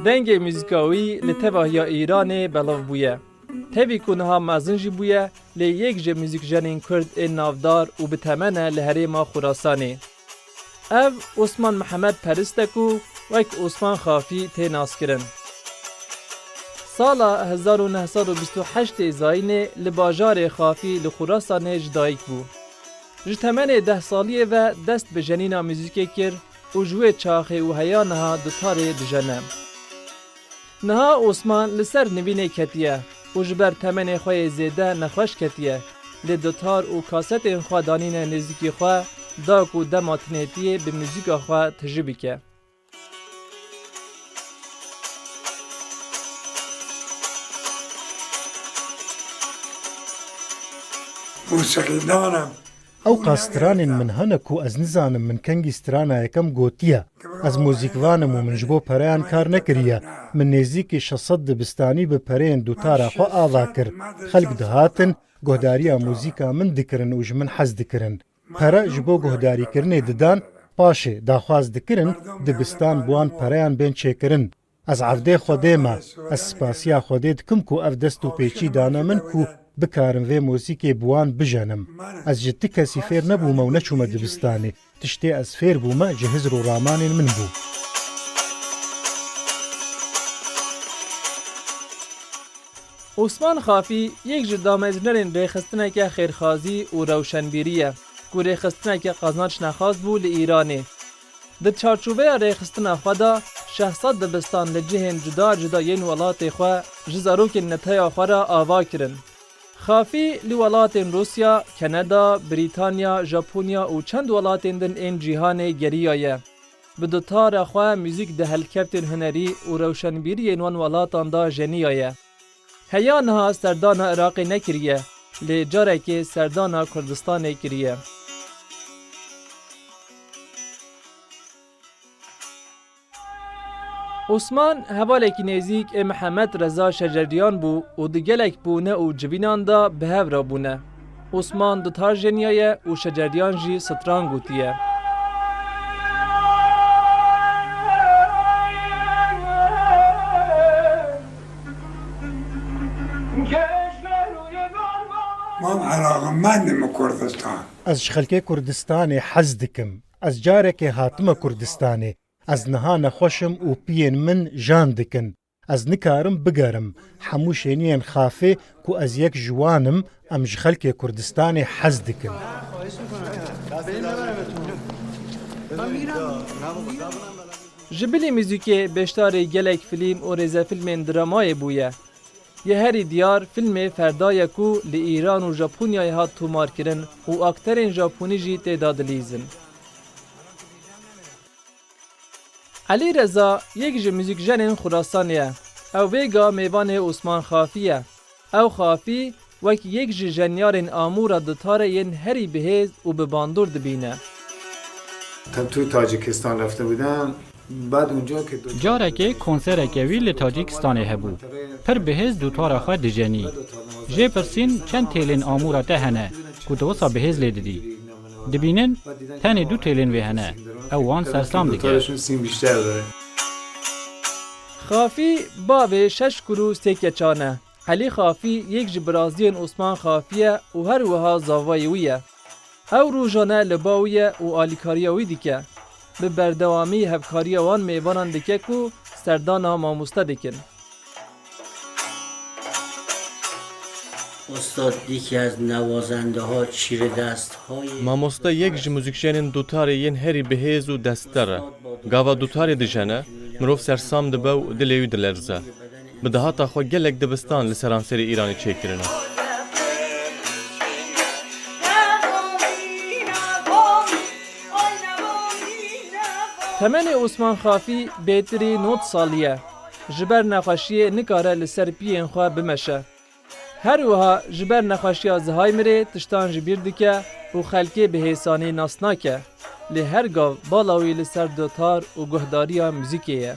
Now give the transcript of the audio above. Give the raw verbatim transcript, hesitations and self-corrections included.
Dengê muzîka wî li tevahiya Îranê belav bûye. Tevî ku niha mezin jî bûye, lê yek ji muzîkjenên Kurd ên navdar û bi temen e li herêma Xurasanê. Ev Osman Mihemed Perist e ku wek Osman Xafî tê naskirin. Sala hezar û neh sed û bîst û heştê zayînê li bajarê Xafî li Xurasanê ji dayik bû. Ji temenê deh saliyê ve dest bi jenîna muzîkê kir û ji wê çaxê û heya niha dutarê dijene. Niha Osman li ser nivînê ketiye û ji ber temenê xwe yê zêde nexweş ketiye, lê dutar û kasetên xwe danîne nêzîkî xwe, da ku dema tinêtiyê bi muzîka xwe tijî bike. Mûsîqîdana. Ew qas stranên min hene ku ez nizanim min kengî strana yekem gotiye. Ez muzîkvan im û min ji bo pereyan kar nekiriye. Min nêzîkî şeş sed dibistanî bi pereyên dutara xwe ava kir. Xelk dihatin, guhdariya muzîka min dikirin û ji min hez dikirin. Pere ji bo guhdarîkirinê didan, paşê daxwaz dikirin dibistan bi wan pereyan bên çêkirin. Ez erdê Xwedê me, ez spasiya Xwedê dikim ku ev dest û pêçî dane min ku bikarim vê muzîkê bi wan bijenim. Ez ji ti kesî fêr nebûme û neçûme dibistanê. Tiştê ez fêr bûme ji hizr û ramanên min bû. Osman Xafî yek ji damezrînerên rêxistineke xêrxazî û rewşenbîrî ye, ku rêxistineke qazanç nexwaz bû li Îranê. Di çarçoveya rêxistina xwe de şeş sed dibistan li cihên cuda cuda yên welatê xwe ji zarokên neteya xwe re ava kirin. Xafî li welatên Rûsya, Keneda, Brîtanya, Japonya û çend welatên din ên cîhanê geriyaye. Bi dutara xwe muzîk di helkeftên hunerî û rewşenbîriyên wan welatan de jeniyaye. Heya niha serdana Iraqê nekiriye, lê carekê serdana Kurdistanê kiriye. Osman hevalekî nêzîk ê Mihemed Reza Şeceriyan bû û di gelek bûne û civînan de bi hev re bûne. Osman dutar jeniyaye û Şeceriyan jî stran gotiye. من علاقمندم Kurdistan. Ez ji xelkê Kurdistanê hez dikim. Ez carekê hatime Kurdistanê. Ez niha nexweş im û piyên min jan dikin. Ez nikarim bigerim. Hemû şêniyên Xafê ku ez yek ji wan im, em ji xelkê Kurdistanê hez dikin. Ji bilî muzîkê beşdarî gelek filîm û rêzefilmên dramayê bûye. Yê herî diyar filmê Ferda ye ku li Îran û Japonyayê hat tomarkirin û akterên Japonî jî tê de dilîzin. Elî Reza yek ji muzîkjenên Xurasanê ye. Ew vêga mêvanê Osman Xafî ye. Ew Xafî wek yek ji jenyarên amûra dutarê yên herî bihêz û bi bandor dibîne. Tabii Tacikistan rafte bûdan. Bad onca ki Carekê konsereke wî li Tacîkistanê hebû. Pir bihêz dutara xwe dijenî. Jê pirsîn çend têlên amûra te hene ku tu wisa bihêz lê didî. Dibînin tenê du têlên wê hene. Ew wan sersam dike. Xafî bavê şeş kur û sê keçan e. Elî Xafî yek ji biraziyên Osman Xafî ye û her wiha zavayê wî ye. Ew rojane li ba wî ye û alîkariya wî dike. Bi berdewamî hevkariya wan mêvanan dike ku serdana mamoste dikin. استاد یکی از نوازنده ها، چیره دست های Mamoste yek ji muzîkjenên dutarê yên herî bihêz û destdar e. Gava dutarê dijene, mirov sersam dibe û dilê wî dilerze. Bi dehata xwe gelek dibistan li seranserê Îranê çêkirine. Temenê Osman Xafî bêtirî nod salî ye. Ji ber nexweşiyê nikare li ser piyên xwe bimeşe. Her wiha ji ber nexweşiya Zihaymirê tiştan ji bîr dike û xelkê bi hêsanî nas nake. Lê her gav bala wî li ser dutar û guhdariya muzîkê ye.